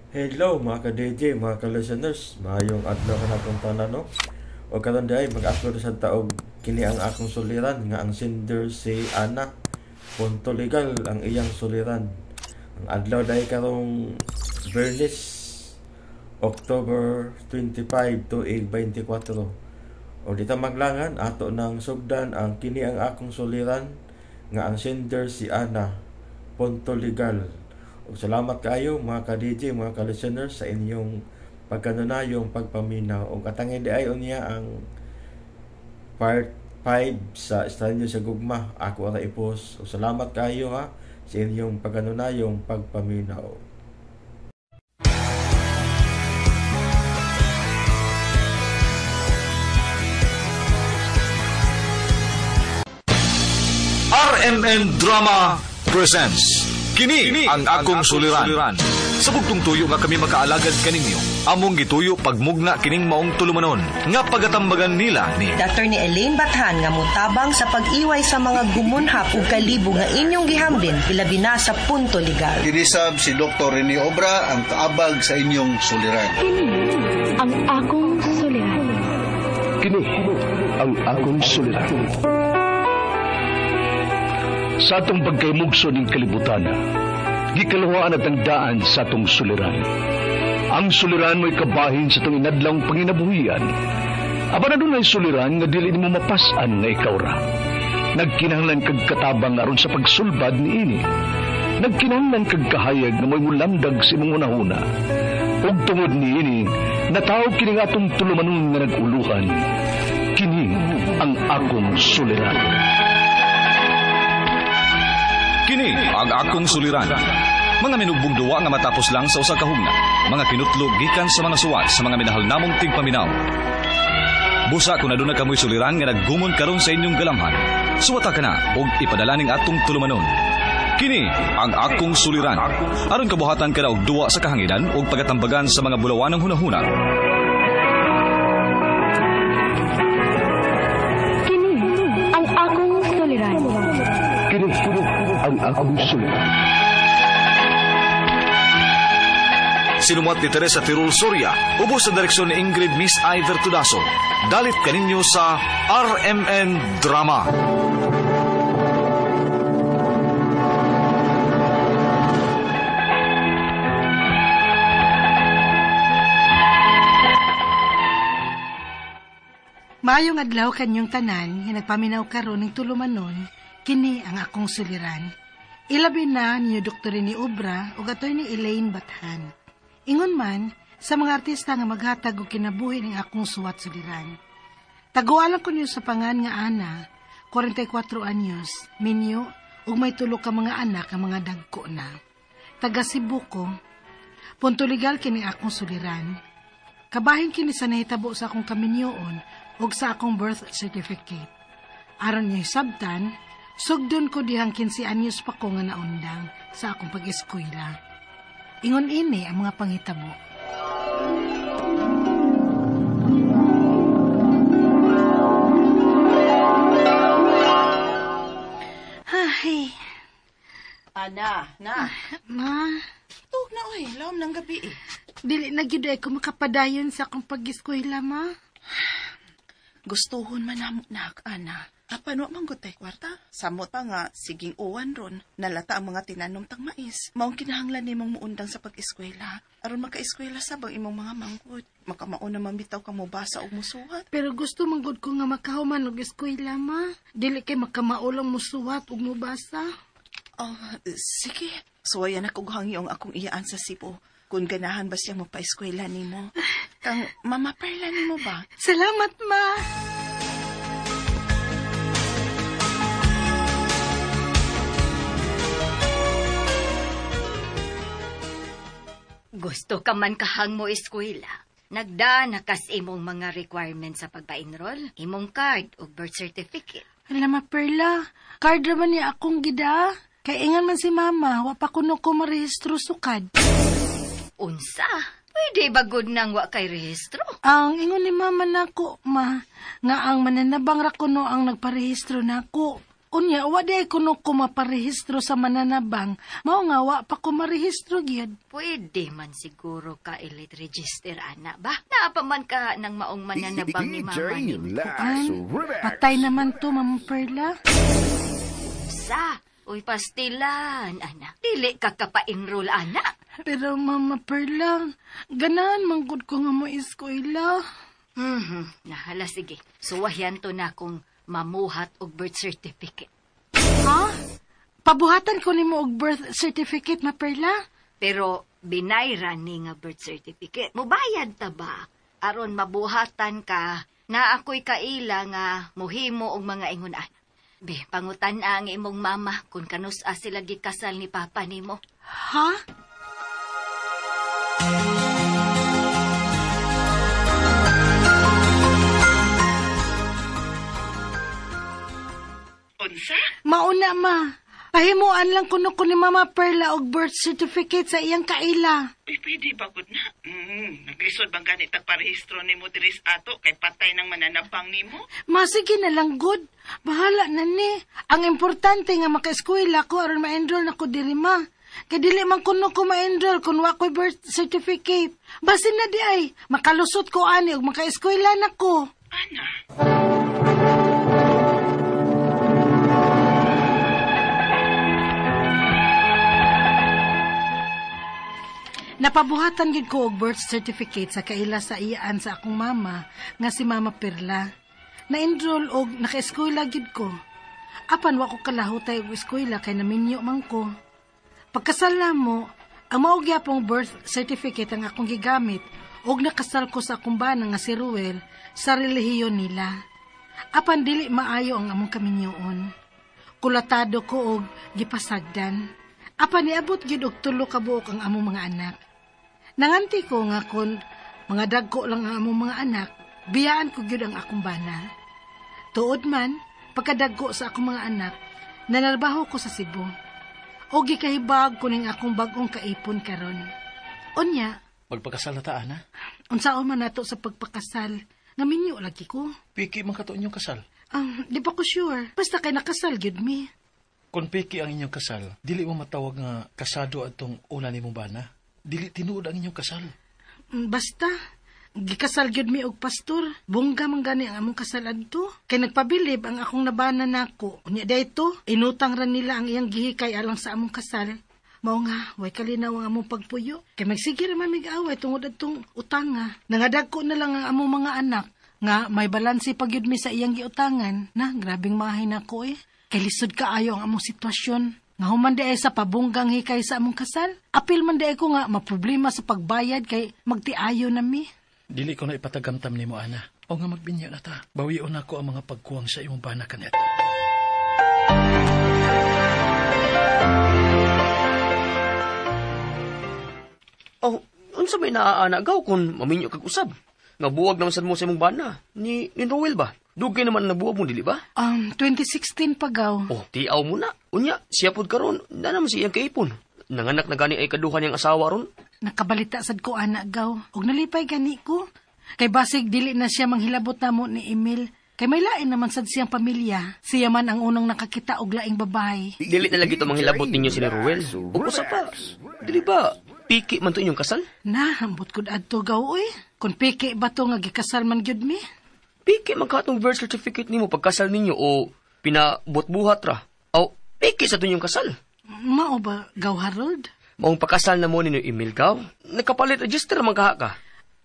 Hello mga ka-DJ, mga ka-listeners, maayong adlaw kanatong tanan, no? O karon diay mag-upload sa taog kini ang akong suliran nga ang sender si Ana. Punto legal ang iyang suliran. Ang adlaw diay karong Biyernes, October 25, tuig 24. O dita maglangan ato nang sugdan ang kini ang akong suliran nga ang sender si Ana. Punto legal. Ug salamat kaayo mga ka-DJ, mga ka-listeners sa inyong pagkanunayong pagpaminaw. Ug atangin di ay unya ang part 5 sa Estranyo sa Gugma. Ako ara ipos. Ug salamat kaayo ha sa inyong pagkanunayong pagpaminaw. RMN Drama presents Kini ang akong suliran. Sa bugtong tuyo nga kami makaalagad kaninyo, among gituyo pagmugna kining maong tulumanon nga pagatambagan nila ni Dr. ni Elaine Bathan nga mutabang sa pag-iway sa mga gumunhap ug kalibo nga inyong gihambin ilabi na sa punto legal. Kinisab si Dr. Rene Obra ang kaabag sa inyong suliran. Kini ang akong suliran. Kini ang akong suliran. Sa atong pagkaymugso ning kalibutan, gikaluhaan at ang daan sa atong suliran. Ang suliran mo'y kabahin sa atong inadlang panginabuhian. Apan adunay suliran nga dili nimo mapas-an nga ikaw ra. Nagkinahanglan kag katabang aron sa pagsulbad niini. Nagkinahanglan kag kahayag nga mo'y mulamdag sa imong hunahuna. Ug tungod niini, nataw kini nga atong tulumanon nga nag-uluhan. Kini ang akong suliran. Kini ang akong suliran. Mga minugbong duwa nga matapos lang sa usa ka hugna. Mga kinutlog gikan sa mga suwat sa mga minahal namong tigpaminaw. Busa kung aduna kamoy suliran nga naggumon karon sa inyong galamhan, suwata ka na og ipadala ning atong tulumanon. Kini ang akong suliran. Aron kabuhatan ka na og duwa sa kahanginan og pagatambagan sa mga bulawanang hunahuna. Kini ang akong suliran. Kini ang akong suliran. Sinumuat ni Teresa Tirul Soria, ubos sa direksyon ni Ingrid Miss Iver Tudaso. Dalit kaninyo sa RMN Drama. Maayong adlaw kanyong tanan nga nagpaminaw karon ning tulumanon, kini ang akong suliran. Ilabi na niyo Dr. ni Obra ug Attorney Elaine Bathan. Ingon man sa mga artista nga maghatag og kinabuhi ning akong suwat suliran. Tagualan ko niyo sa pangan nga Ana, 44 anyos, minyo ug may tulo ka mga anak nga mga dagko na. Taga Cebu ko. Punto legal kini akong suliran. Kabahin kini sa nahitabo sa akong kaminyoon ug sa akong birth certificate. Aron niyo sabtan, sugdon ko dihang 15 anyos pa ko nga naundang sa akong pag-eskwela. Ingon ini ang mga panghitabo. Ay, Ana, na. Ma, Tuog na oy, lawom ng gabi eh. dili na gyud ay ko makapadayon sa akong pag-eskwela, ma. Gustuhon man namo nak, Ana. Apan wa man gud tay kwarta. Samot pa nga siging uwan ron. Nalata ang mga tinanom tang mais. Maong kinahanglan nimong muundang sa pag-eskwela. Aron makaeskwela sa bang imong mga manggod. Makamaon na bitaw ka mobasa og musuwat. Pero gusto man gud ko nga makahuman og eskwela, ma. Dili kay makamaulong musuwat ug mubasa. Oh, sige. Suwayan ako hangyo ang akong iyaan sa Cebu. Kung ganahan ba siya magpa-eskwela nimo? Kang Mama Perla nimo ba? Salamat, ma. Gusto ka man kahang mo eskwela. Nagdaan na kas imong mga requirements sa pagpa-enroll, imong card o birth certificate. Hala, ma Perla, card ra man niya akong gida. Kay ingan man si mama, wa pa kuno ko marehistro sukad. Unsa? Pwede ba gud nang wa kay rehistro? Ang ingon ni mama nako, ma, nga ang mananabang ra kuno ang nagparehistro nako. Unya, wa di ay kuno ko maparehistro sa mananabang. Mao nga, wa pa ko marehistro gyud. Pwede man siguro ka elite register, ana ba? Naa pa man ka ng maong mananabang ni mama nimo. An, patay naman to, Mama Perla. Sa, uy pastilan, ana. Dili ka kapa-enroll, ana. Pero Mama Perla, ganahan man gud ko nga mo eskwela. Nahala, sige. Suwayan to na kung mamuhat og birth certificate. Ha? Pabuhatan ko nimo og birth certificate, Ma Perla? Pero binayran ni nga birth certificate. Mubayad ta ba? Aron mabuhatan ka na ako'y kaila nga muhimo og mga ingon ana. Be, pangutan ang imong mama kung kanus-a sila gikasal ni papa nimo. Ha? Unsa? Mauna, ma. Pahimuan lang kuno ko ni Mama Perla og birth certificate sa iyang kaila. Uy, pwede ba gud na? Naglisod bang ganit tagparehistro nimo diri sa ato kay patay ng mananabang nimo? Ma, sige na lang gud. Bahala na ni. Ang importante nga makaeskwela ko aron ma-enroll na ko diri, ma. Kay dili man kuno ko ma-enroll kung wa ko'y birth certificate. Basin na di ay, makalusot ko ani og makaeskwela na ko. Ana. Napabuhatan gid ko og birth certificate sa kaila sa iyaan sa akong mama nga si Mama Perla. Na-enroll og nakaeskwela gid ko. Apan wa ko kalahutay og eskwela kay naminyo man ko. Pagkasal na mo, ang mao gyapong birth certificate ang akong gigamit og nakasal ko sa akong bana nga si Ruel sa relihiyon nila. Apan dili maayo ang among kaminyoon. Kulatado ko og gipasagdan. Apan niabot gyud og 3 ka buok ang among mga anak. Nanganti ko nga kun mga dagko lang ang among mga anak, biyaan ko gyud ang akong bana. Tuod man, pagkadagko sa akong mga anak, nanarbaho ko sa Cebu. O gikahibag ko ning akong bag-ong kaipon karon. Unya, magpakasal na ta, ana? Unsaon man nato sa pagpakasal, nga minyo lagi ko. Piki man kato inyong kasal? Di pa ko sure. Basta kay nakasal gyud mi. Kung piki ang inyong kasal, dili mo matawag nga kasado atong una nimong bana. Dili tinuod ang inyong kasal. Basta, gikasal gyud mi og pastor. Bongga man gani ang among kasal adto. Kay nagpabilib ang akong nabana nako. Unya dayto, inutang ra nila ang iyang gihikay alang sa among kasal. Mao nga, way kalinaw ang among pagpuyo. Kay magsige ra man mig-away tungod adtong utanga. Nangadagko na lang ang among mga anak nga may balanse pa gyud mi sa iyang giutangan. Na, grabing mahay nako eh. Kay lisod kaayo ang among sitwasyon. Nga human di ay sa pabunggang hikay sa among kasal. Apil man di ay ko nga maproblema sa pagbayad kay magtiayo na mi. Dili ko na ipatagamtam nimo, ana. O nga magbinya na ta. Bawion ako ang mga pagkuwang sa imong bana kanet. Oh, unsa may naaana gaw kung maminyo kag usab? Nga buwag naman sad mo sa imong bana. Ni Ruel ba? Dugay naman nabuwag mo, dili ba? 2016 pa gaw. Oh, tiaw mo na. Unya, siya pod karon, na naman siyang kaipon. Nanganak na gani ay kaduha niyang asawa ron. Nakabalita sad ko ana gaw. Og nalipay gani ko. Kay basig dili na siya manghilabot namo ni Emil. Kay may lain naman sad siyang pamilya. Siya man ang unang nakakita og laing babae. Dili na lagi to manghilabot ninyo si Ruel. Ug usa pa, dili ba piki man to inyong kasal? Na, ambot kod adto gaw oy. Kun piki ba to nga gikasal man gyud mi? Piki man ka atong birth certificate nimo pagkasal ninyo o pinabot-buhat ra. Aw, piki sa to inyong kasal. Mao ba gaw Harold? Maong pakasal na mo ninyo Emil gaw. Nakapalit register man kaha ka.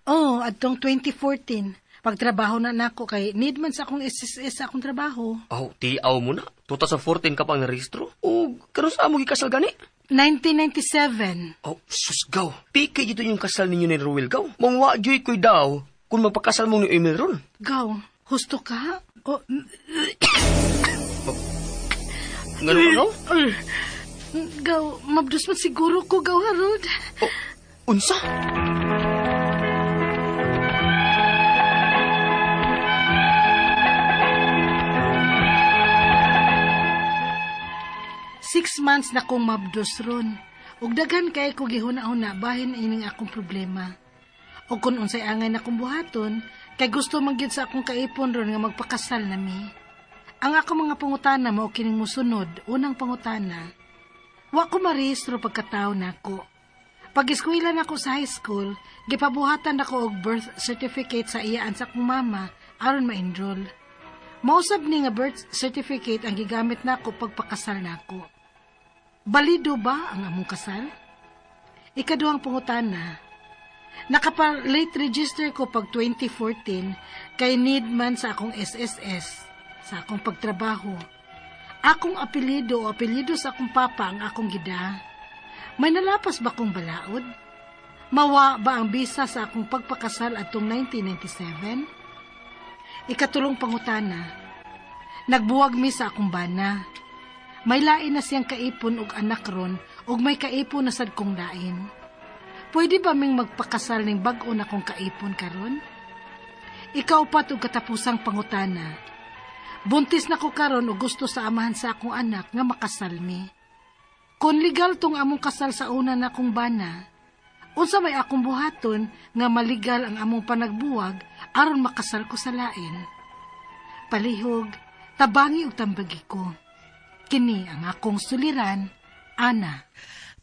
Oh, adtong 2014. Pagtrabaho na nako kay need man sa akong SSS sa akong trabaho. Aw, tiaw mo na. 2014 ka pang narehistro. O karon sa amo gikasal gani? 1997. Oh, sus gaw. Piki dito yung kasal ninyo ni Ruel gaw. Mong wa joy ko'y daw kung magpakasal mo ni Emil ron. Gaw, husto ka? Oh. Ngano gaw? Gaw, mabdos man siguro ko gaw, Harold. Oh, unsa? Six months na kong mabdos ron. Ug daghan kay ko gihuna-huna bahin ining akong problema. O kung unsay angay na kong buhaton, kay gusto man gyud sa akong kaipon ron nga magpakasal na mi. Ang ako mga pangutana mao kining musunod. Unang pangutana, wa ko marehistro pagkatao nako. Pag-eskwela nako sa high school, gipabuhatan nako og birth certificate sa iyaan sa akong mama aron ma-enroll. Mausab ni nga birth certificate ang gigamit nako pagpakasal nako. Balido ba ang among kasal? Ikaduhang pangutana, nakapa-late register ko pag 2014 kay need man sa akong SSS sa akong pagtrabaho. Akong apelyido o apelyido sa akong papa ang akong gida. May nalapas ba kong balaod? Mawa ba ang bisa sa akong pagpakasal atong 1997? Ikatulong pangutana, nagbuwag mi sa akong bana. May lain na siyang kaipon og anak ron ug may kaipon na sad kong lain. Pwede ba ming magpakasal ning bag-o na kong kaipon karon? Ikaupat ug katapusang pangutana, buntis na ko karon ug gusto sa amahan sa akong anak nga makasal mi. Kung legal tong among kasal sa una na kong bana, unsa may akong buhaton nga maligal ang among panagbuwag aron makasal ko sa lain? Palihog, tabangi ug tambagi ko. Kini ang akong suliran, Ana.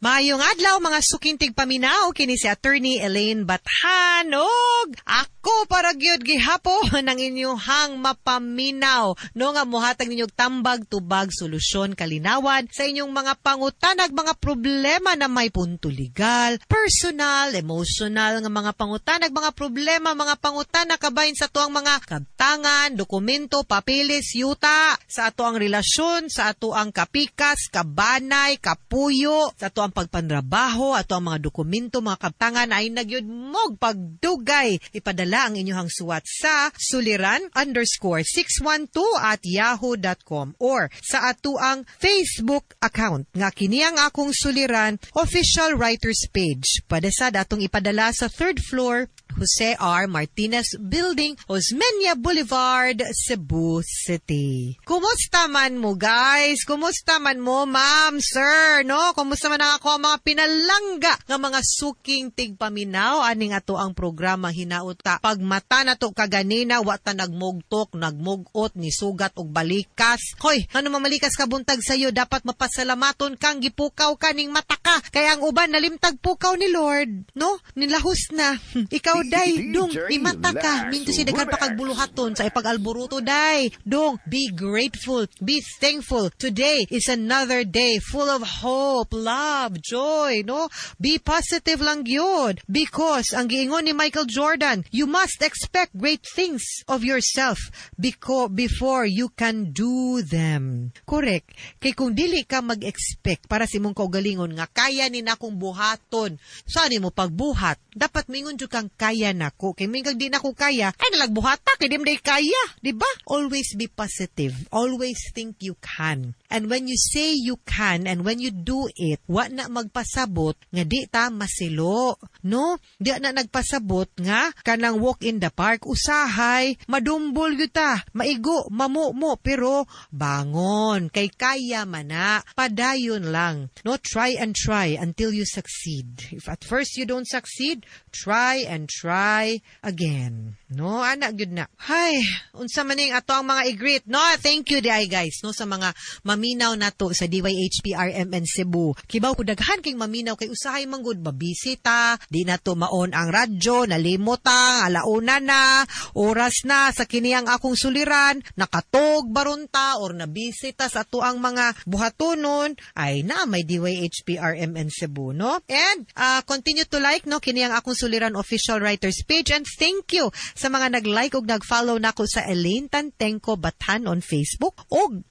Maayong adlaw, mga suking tigpaminaw, kini si Attorney Elaine Bathan og ako para gyud gihapon ang inyong mapaminaw, no, nga mohatag ninyo og tambag, tubag, solusyon, kalinawan sa inyong mga pangutanag, mga problema na may punto legal, personal, emotional nga mga pangutanag, mga problema, mga pangutana kabahin sa atuang mga kabtangan, dokumento, papeles, yuta, sa atoang relasyon, sa atoang kapikas, kabanay, kapuyo, sa atoang pagpanrabaho, ato ang mga dokumento, mga kabtangan, ay nagyud mog pagdugay. Ipadala ang inyong suwat sa suliran_612@yahoo.com or sa atuang Facebook account nga kini ang Akong Suliran Official Writers Page. Pwede sad atong ipadala sa third floor, Jose R. Martinez Building, Osmeña Boulevard, Cebu City. Kumusta man mo, guys? Kumusta man mo, ma'am, sir? No? Kumusta man ang ako ang mga pinalangga nga mga suking tigpaminaw aning ato ang programa Hinauta? Pagmata na to kaganina, wa ta nagmugtok, nagmugot, ni sugat og balikas. Hoy, ano mamalikas ka buntag sayo, dapat mapasalamaton kang gipukaw ka ning mata ka. Kaya ang uban nalimtag pukaw ni Lord, no? Nilahos na. Ikaw day, dong, imata ka. Minto si daghan pa kag buluhaton sa ipag-alboruto, day. Dong, be grateful, be thankful. Today is another day full of hope, love, joy, no? Be positive lang yun. Because, ang giingon ni Michael Jordan, "You must expect great things of yourself because before you can do them." Correct. Kay kung dili ka mag-expect para sa imong kaugalingon nga kaya ni nakong buhaton, saan mo pagbuhat? Dapat mingon jud kang kaya nako. Kay mingkag di nako kaya, ay nalag buhata kay di man day kaya, di ba? Always be positive. Always think you can. And when you say you can and when you do it, wa na magpasabot nga di ta masilo. No? Di na nagpasabot nga kanang walk in the park, usahay, madumbol gyud ta, maigo, mamumo, pero bangon kay kaya man na, padayon lang. No, try and try until you succeed. If at first you don't succeed, try and try again. No, ana gyud na. Hay, unsa man ning ato ang mga i-greet. No, thank you diay, guys, no, sa mga maminaw nato sa DYHPRMN Cebu. Kibaw ko daghan kay maminaw kay usahay man gud mabisita, di nato maon ang radyo, nalimot ta, alauna na, oras na sa kini ang Akong Suliran, nakatog baron ta or nabisita sa ato ang mga buhatonon, ay na may DYHPRMN Cebu, no? And continue to like, no, kini ang Akong Suliran Official Writers Page, and thank you sa mga nag-like ug nag-follow nako sa Elaine Tantenko Bathan on Facebook ug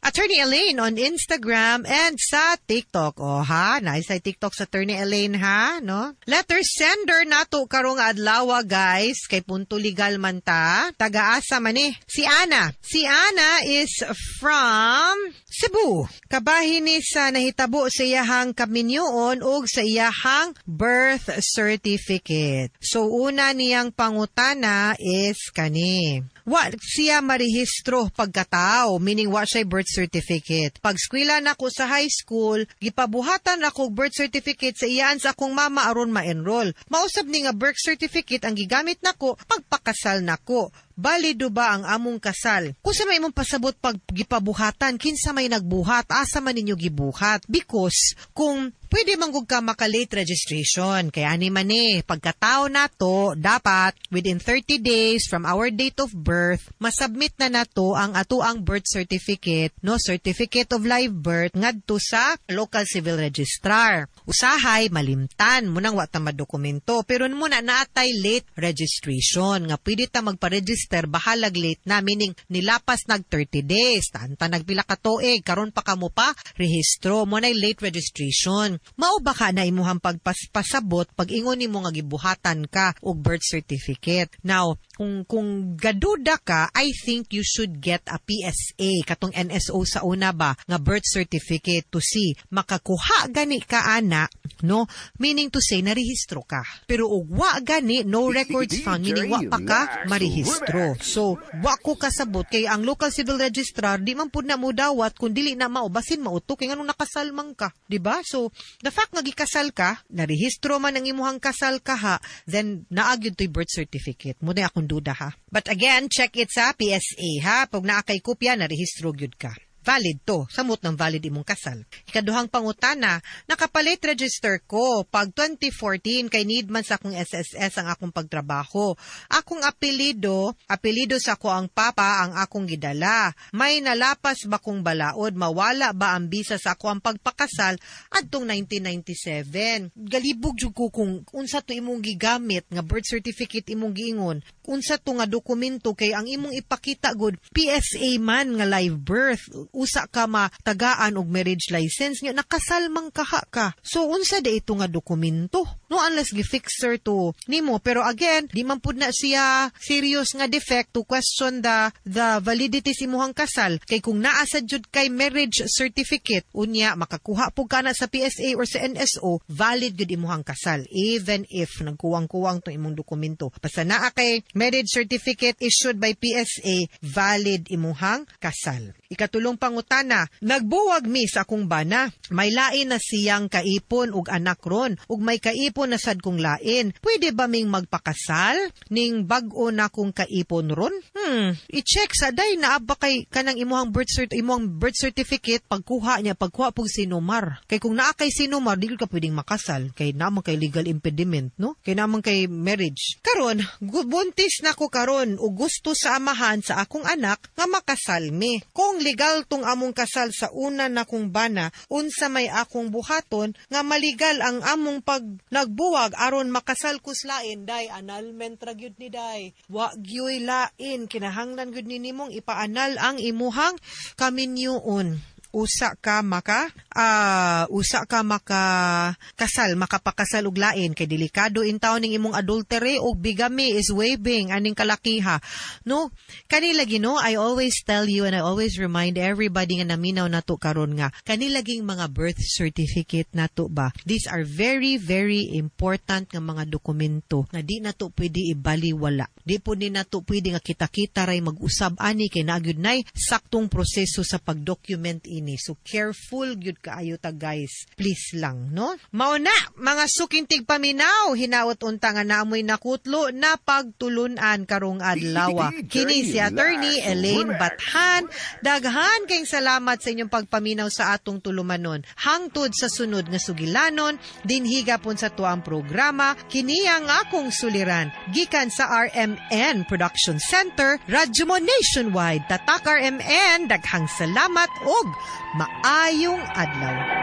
Attorney Elaine on Instagram and sa TikTok. Oh ha, nice sa TikTok sa Attorney Elaine ha, no? Letter sender nato karong adlaw, guys, kay punto legal man ta. Taga-asa man ni? Si Ana. Si Ana is from Cebu. Kabahin ni sa nahitabo sa iyahang kaminyoon ug sa iyahang birth certificate. So una niyang pangutana is kani. Wa siya marehistro pagkatao, meaning wa siya birth certificate. Pag eskwela nako sa high school, gipabuhatan ako birth certificate sa iyaan sa akong mama aron ma-enroll. Mausab ni nga birth certificate ang gigamit nako pagpakasal nako. Balido ba ang among kasal? Kung sa may imong pasabot pag gipabuhatan, kinsa may nagbuhat, asa man ninyo gibuhat? Because kung pwede manggug ka maka-late registration. Kaya ani man eh, pagkatao nato, dapat within 30 days from our date of birth, masubmit na nato ang atoang birth certificate, no, certificate of live birth ngadto sa local civil registrar. Usahay malimtan munang wa ta madokumento, pero muna naatay late registration nga pwede ta magpa-register bahalag late na, meaning nilapas nag 30 days, tanta nagpila ka tuig karon pa kamo pa rehistro mo na late registration. Mao ba ka na imuhang pagpaspasabot pag ingon nimo nga gibuhatan ka og birth certificate? Now, kung gaduda ka, I think you should get a PSA, katong NSO sa una ba, nga birth certificate to see makakuha gani ka ana, no? Meaning to say, narehistro ka. Pero og wa gani, no records found, meaning wa pa ka marehistro. So, wa ko kasabot kay ang local civil registrar di man pud na mo dawat kung dili na mao, basin mauto kay nganong nakasal man ka, di ba? So, the fact nga gikasal ka, narehistro man ang imuhang kasal ka ha, then naa gyud to'y birth certificate. Mo na akong duda ha. But again, check it sa PSA ha. Pag naa kay kopya, narehistro gyud ka. Valid to. Samot ng valid imong kasal. Ikaduhang pangutana, nakapalit register ko pag 2014 kay need man sa akong SSS ang akong pagtrabaho. Akong apelido, apelido sa ako ang papa ang akong gidala. May nalapas ba kong balaod? Mawala ba ang bisa sa ako ang pagpakasal adtong 1997? Galibog jud ko kung unsa to imong gigamit nga birth certificate imong giingon. Unsa to nga dokumento kay ang imong ipakita gud PSA man nga live birth, usa ka matagaan og marriage license nga nakasal man kaha ka. So unsa da ito nga dokumento? No, unless gi-fixer to nimo, pero again, di man pud na siya serious nga defect to question the validity sa imuhang kasal kay kung naa sa jud kay marriage certificate, unya makakuha pud ka na sa PSA or sa NSO, valid gud imuhang kasal even if nagkuwang-kuwang tong imong dokumento. Basta naa kay marriage certificate issued by PSA, valid imuhang kasal. Ikatulong pangutana, nagbuwag mi sa akong bana. May lain na siyang kaipon ug anak ron, ug may kaipon na sad kong lain. Pwede ba ming magpakasal ning bag-o na kong kaipon ron? I-check sa day naa ba kay kanang imuhang imong birth certificate pagkuha niya, pagkuha pug sinumar. Kay kung naa kay sinumar, di ka pwedeng makasal kay naa man kay legal impediment, no? Kay naa man kay marriage. Karon, buntis na ko karon ug gusto sa amahan sa akong anak nga makasal mi. Kung legal tong among kasal sa una na kong bana, unsa may akong buhaton nga maligal ang among pag nagbuwag aron makasal kus lain? Day, annulment ra gyud ni day. Wa gyuy lain, kinahanglan gyud ni nimong ipaanal ang imuhang kaminyuon. Usa ka maka kasal, makapakasal og lain kay delikado in taon ning imong adultery og bigamy is waving aning kalakiha, no? Kani lagi, no, I always tell you and I always remind everybody nga naminaw nato karon nga kani laging mga birth certificate nato ba, these are very very important nga mga dokumento nga di nato pwede ibaliwala. Di po ni nato pwede nga kita-kita ray mag-usab ani kay naa gyud nay saktong proseso sa pag-document ini. So careful gyud kaayo ta, guys. Please lang, no? Mao na mga suking tigpaminaw, hinaot unta nga naamoy nakutlo na pagtulunan karong adlaw. Kini si Attorney Elaine Bathan. Daghan kayong salamat sa inyong pagpaminaw sa atong tulumanon. Hangtod sa sunod nga sugilanon, dinhi gapon sa tuang programa, kini ang akong suliran. Gikan sa RMN Production Center, Radyo Mo Nationwide. Tatak RMN, daghang salamat og maayong adlaw.